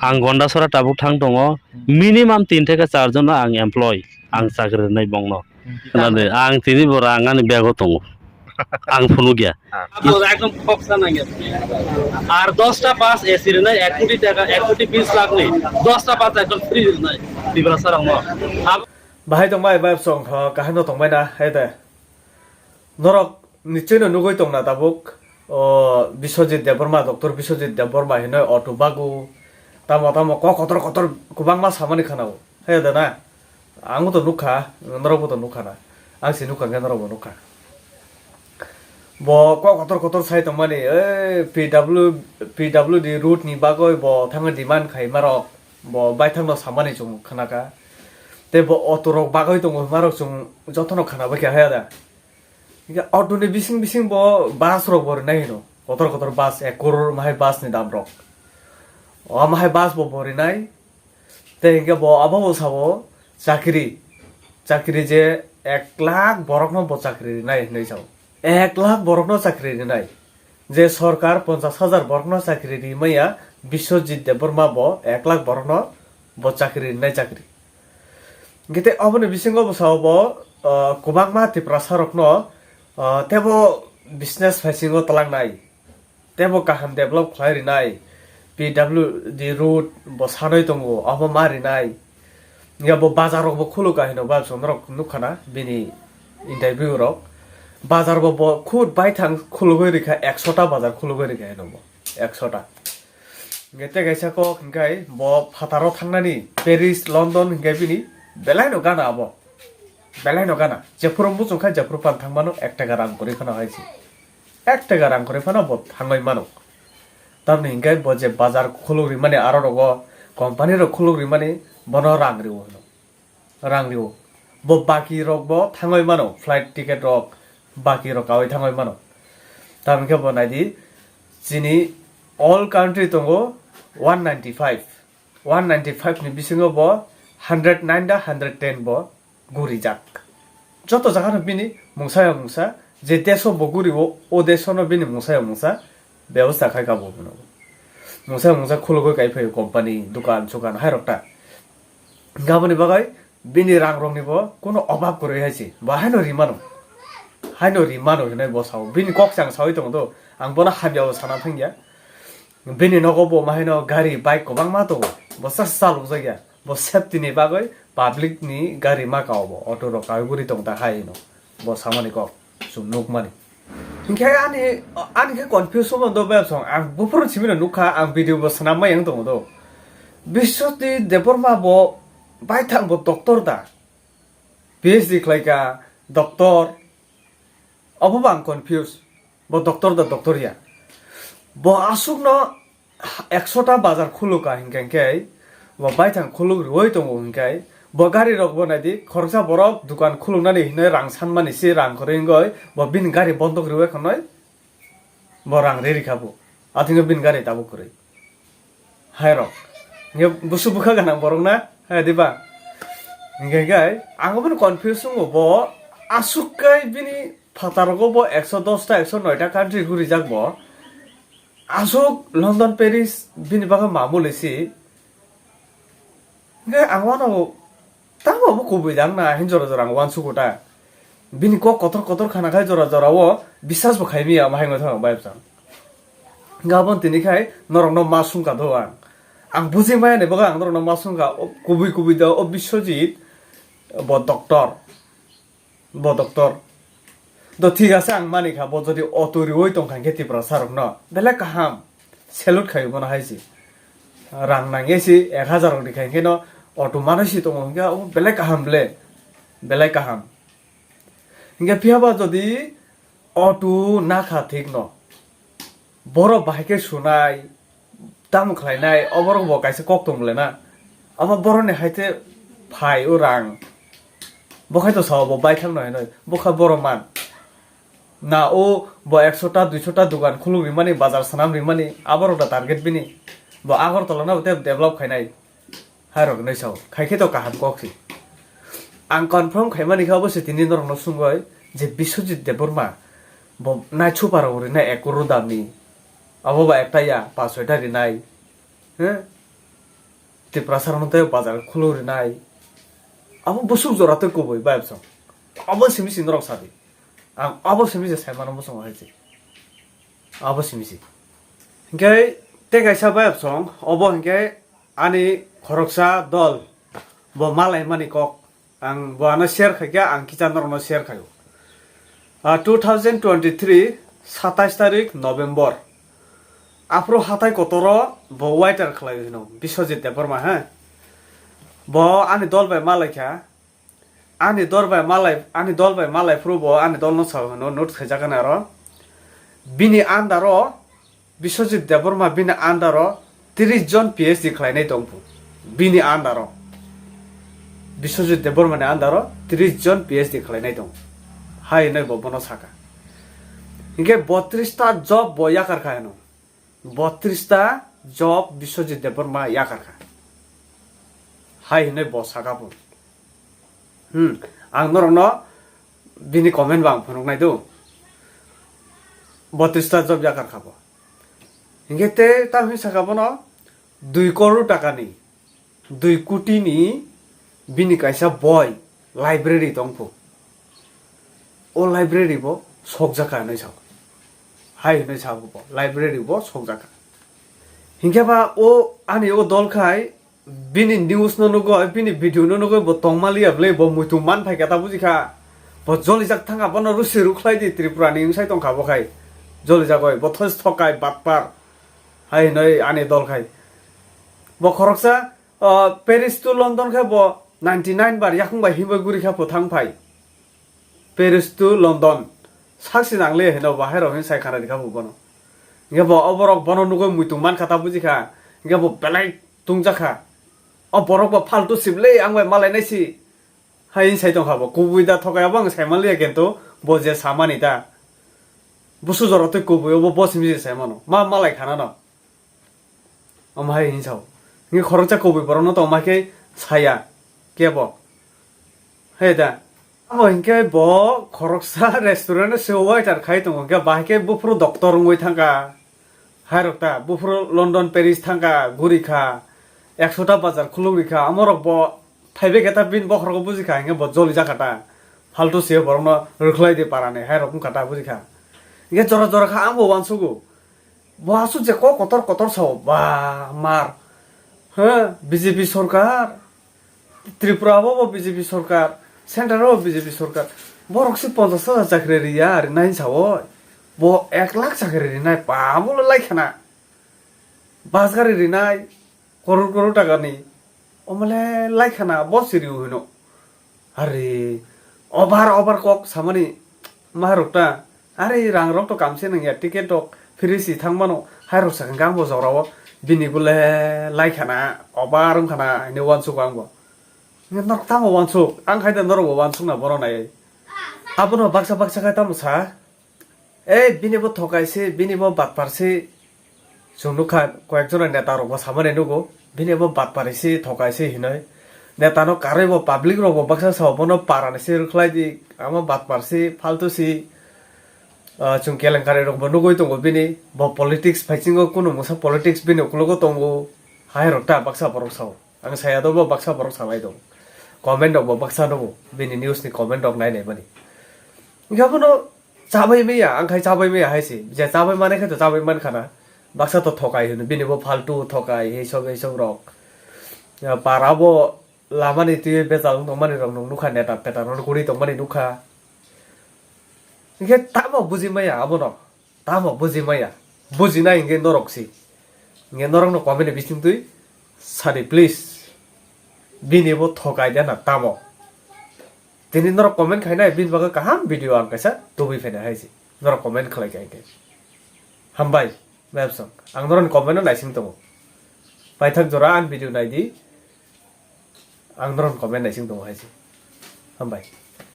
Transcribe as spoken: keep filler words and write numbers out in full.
Ang Gondasora tabuk thang tongo, minimum tin theke char jono ang employ, ang chakri rwnai bongno. Khna de, ang tini bo rang ani bag o tongo. Ang phunukya. Abo ekdom khoksa nangya. Ar dosta bus A C rwnai ek koti taka, ek koti bis lakh ni. Dosta bus ekdom free rwnai. Tiprasa rokno. Ab- Bahai tongbai, bai song, ha, kaham no tongbai na, hai de. Norok nichoi no nugui tong na tabuk. O, Biswajit Debbarma, Doctor Biswajit Debbarma hinoi auto bago. Tamo, tamo, kok kotor kotor kwbangma samani khana o. Hai de na. Ang bo to nukha, norok bo to nukha na. Ang si nukha khe norok bo nukha. Bo kok kotor kotor sai tongmani, eh, P W, P W D route ni bagoi bo thangwi demand khai marok. Bo baithang no samani chwng khnakha. Tei bo auto rok bagoi tongo marok chwng jotono khna bai kha haya da. Hinkhe auto ni bising bising bo bus rok bo rinai hino. Kotor kotor bus, ek crore mahai bus ni dam rok. O mahai bus bo bo rinai. Tei hinkhe bo abo bo sabo chakri, chakri je ek lakh borokno bo chakri rinai hinwi sao. Ek lakh borokno chakri rinai. Je sorkar ponchash hajar borokno chakri ri maya, Biswajit Debbarma bo ek lakh borokno bo chakri rinai chakri. Hinkhe tei oboni bisingo bo sao bo, ah, kwbangma Tiprasa rokno, ah, teibo business phaising o twlangnai. Teibo kaham develop khlai rinai, P W D route bo sanwi tongo, omo ma rinai. Ya bo bazar rok bo khuluk ka hino, ba chwng norok nukha na bini interview rok. Bazar bo, bo khud baithang khulugwi rikha, ekso ta bazar khulugwi rikha hino bo, ekso ta. Hinkhe tei kaisa kok hinkhe bo phataro thangnani, Paris, London hinkhe bini belai no gana abo, belai no gana. Jephuru muchung khai jephuru pan thangmano ek taka rang kwrwi phano hai se. Ek taka rang kwrwi phano bo thangwi mano. Tamni hinkhe bo je bazar khuluk rimani aro rogo company rok khuluk rimani bono rang riwo hino. Rang riwo. Bo baki rok bo thangwi mano, flight ticket rok baki rok kawi thangwi mano. Tamni khe bo naidi chini all country tongo one ninety five. One ninety five ni bisingo bo hundred nine da hundred ten bo gurijak. Joto jaga no bini mungsa ya mungsa, je deso bo guri o, o deso no bini mungsa ya mungsa bebosta khai ka bo hino. Mungsa ya mungsa khulugwi kai phaio company, dukan, sukan hai rok ta. Gaboni bagwi bini rang rok ni bo kuno obab kwrwi hai se. Bo haino ri mano. Haino ri mano hinwi bo sao. Bini kok chang sawi tongo do. Ang bono hamya bo sana thangya. Bini nogo bo ma haino gari, bike kwbangma tongo. Bo sa chalokjak ya. Bo safety ni bagwi public ni gari ma kao bo. Auto rok kawi guri tong ta hai hino. Bo samani kok. Chwng nukmani. Hinkhe ani, ani khe confuse wngma do bebsong. Ang buphuru simi no nukha, ang video bo swnam mai wng tongo do. Biswajit Debbarma bo baithang bo doctor da. P H D khlaika, doctor. Obo bo ang confuse. Bo doctor da doctor ya. Bo aswkno ekso ta bazar khuluka hinkhe hinkhe bo baithang khuluk rwui tongo hinkhe bo gari rok bo naidi khoroksa borok dukan khuluknani hinwi rang sanmani se rang kwrwi wngwi bo bini gari bondok rwui khwnwi bo rang ri rikha bo. Athwngwi bini gari tabuk kwrwi. Hai rok. Hinkhe busu bwkha gwnang borok na? Hai diba? Hinkhe hinkhe ang obono confuse wngo bo aswk kai bini phataro go bo ekso dos ta ekso noi ta country gurijak bo. Aswk London, Paris bini bagwi mamuli si. Hinkhe ang wano tamo bo kubui jang na hin jora jora ang wansugo ta. Bini kok kotor kotor khana khai jora jora o biswas bo khai maya ma hai wngwi thang bai bwsang. Hinkhe aboni tini khai norok no ma sungka do ang. Ang buji maya ni bagwi ang norok no ma sungka o kubui kubui da o Biswajit bo doctor. Bo doctor. Do thik ase, ang mani kha, bo jodi auto riwi tong kha hinkhe Tiprasa rokno, belai kaham. Salute khaio bono hai se. Rang nangya se ek hajar rok rikha hinkhe no auto manwi se tongo hinkhe, abo belai kaham le. Belai kaham. Hinkhe phiya ba jodi auto nakha thik no. Borok bahai khe sunai, tamo khlainai, oborok bo kaisa kok tong le na. Abo borok ni hai te phai o rang. Bo khai to sao bo bai thang no hinoi, bo kha borok man. Na o bo ekso ta, duiso ta dukan khuluk rimani, bazar swnam rimani, aborok da target bini. Bo Agartala no te develop khainai. Hai rok hinwi sao, khai khe to kaham kok se. Ang confirm khaimani khe obo se tini norok no sungoi je Biswajit Debbarma bo nai chupa rok rinai ek crore dam ni. Abo ba ekta ya, pas soi ta rinai. He? Tiprasa rokno tei bazar khuluk rinai. Abo busuk jora tei kubui bayapsong. Abo simi si norok sadi. Ang abo simi se saimano bosong hai se. Abo simi si. Hinkhe tei kaisa bayapsong, obo hinkhe ani khoroksa dol bo malaimani kok. Ang bo ano share khaikha, ang kicha norokno share khaio. Ah, two thousand twenty-three, satais tarik November. Aphuru hatai kotoro bo waiter khlai hino Biswajit Debbarma, ha. Bo ani dol bai malaikha. Ani dol bai malai, ani dol bai malai phuru bo ani dolno sa hino note khaijak ani aro. Bini under o Biswajit Debbarma bini under o tris jon P H D khlainai tongphu. Bini under o. Biswajit Debbarmani under o tris jon P H D khlainai tong. Hai hinoi bo bono saka. Hinkhe botris ta job bo yakar kha hino. Botris ta job Biswajit Debbarma yakar kha. Hai hinoi bo saka bo. Hmm, ang norokno bini comment bo ang phunuknai do. Botris ta job yakar kha bo. Hinkhe tei tamo hinwi saka bono dui koror takani, dui kotini bini kaisa boi library tongphu. O library bo sokjakha hinwi sao. Hai hinwi sao bo, library bo sokjakha. Hinkhe ba o ani o dol khai bini news no nugo, bini video no nugo, bo tongmaliya bwle, bo muitu man phaikha ta bujikha. Bo jolijak thangkha, bono rusi rukhlai di, Tripura ni wngsai tongkha bo khai. Jolijak oi, bo thos thokai batpar. Hai hinoi ani dol khai. Bo khoroksa, ah, Paris to London khai bo ninety nine bar yakung bai himbai guri kha phuthang phai. Paris to London. Saksi nangle hino bo hai rok hin sai khana rikha bo bono. Hinkhe bo oborok bono nugoi muitu man kha ta bujikha. Hinkhe bo belai tungjakha. O borok bo phaltu sible ang bai malai nai si. Hai hin sai tongkha bo. Kubui da thokai abo ang sai manliya kintu bo je samani ta. Busu jora tei kubui obo bo simi je sai mano. Ma malai khana no. Omo hai hin sao. Hinkhe khoroksa kubui borokno tongma khe saya kebo. He da. Abo hinkhe bo khoroksa restaurant o se waiter khai tongo. Hinkhe bahai khe buphuru doctor wngwi thangkha. Hai rok ta, buphuru London, Paris thangkha, guri kha. Ekso ta bazar khulugwi kha. Amo rok bo phaibe khe ta bini bokhorok bujikha. Hinkhe bo joli jakha ta. Phaltu se borokno rwkhlai di parani. Hai rok wngkha ta bujikha. Hinkhe jora jora kha ang bo uansugo. Bo aswk je kok kotor kotor sao, ba mar. Ha, B J P sorkar. Tripura o bo B J P sorkar, center o B J P sorkar. Borok se ponchash hajar chakri riya, rinai sao. Bo ek lakh chakri rinai, pa, amo le lai khana. Bus gari rinai, koror koror taka ni. Omo le lai khana, bo siri hino. Are, obar, obar kok samani ma rok ta. Are, rang rok to kam se nang ya, ticket rok free si thang mano. Hai rok sakang khe ang bo jora o. Bini bole lai khana, obar wng khana, hini uansuk ang bo. Norok tamo uansuk, ang khai da norok bo uansuk na bono nai. Abono baksa baksa khai tamo sa. Ei, bini bo thokai se, bini bo batpar se. Chwng nukha, koyek jona neta rok bo samani nugo. Bini bo batpari se, thokai se hinoi. Neta no karwi bo public rok bo baksa sao, bono para ni se rwkhlai di, amo batpar se, phaltu se. Ah, chwng kelenkari rok bo nugwi tongo bini. Bo politics phaisingo kunu mungsa politics bini ukologo tongo. Hai rok ta baksa borok sao. Ang saya do bo baksa borok salai do. Comment rok bo baksa nugo. Bini news ni comment rok nai nai mani. Hinkhe abono chabai maya, ang khai chabai maya hai se. Je chabai mane khe to chabai man khana. Baksa to thokai hino, bini bo phaltu thokai, hei sob, hei sob rok. Ya, para bo lama ni twi bejal wng tongmani rok nung nukha, neta peta rok guri tongmani nukha. Hinkhe tamo buji maya abono. Tamo buji maya. Bujinai hinkhe norok si. Hinkhe norokno comment ni bising twi sadi please. Bini bo thokai de na tamo. Tini norok comment khainai bini bagwi kaham video ang kaisa tubui phaina hai se. Norok comment khlai kha hinkhe. Hambai, mepsong. Ang norokni comment no naising tongo. Paithak jora ang video naidi. Ang norokni comment naising tongo hai se. Hambai.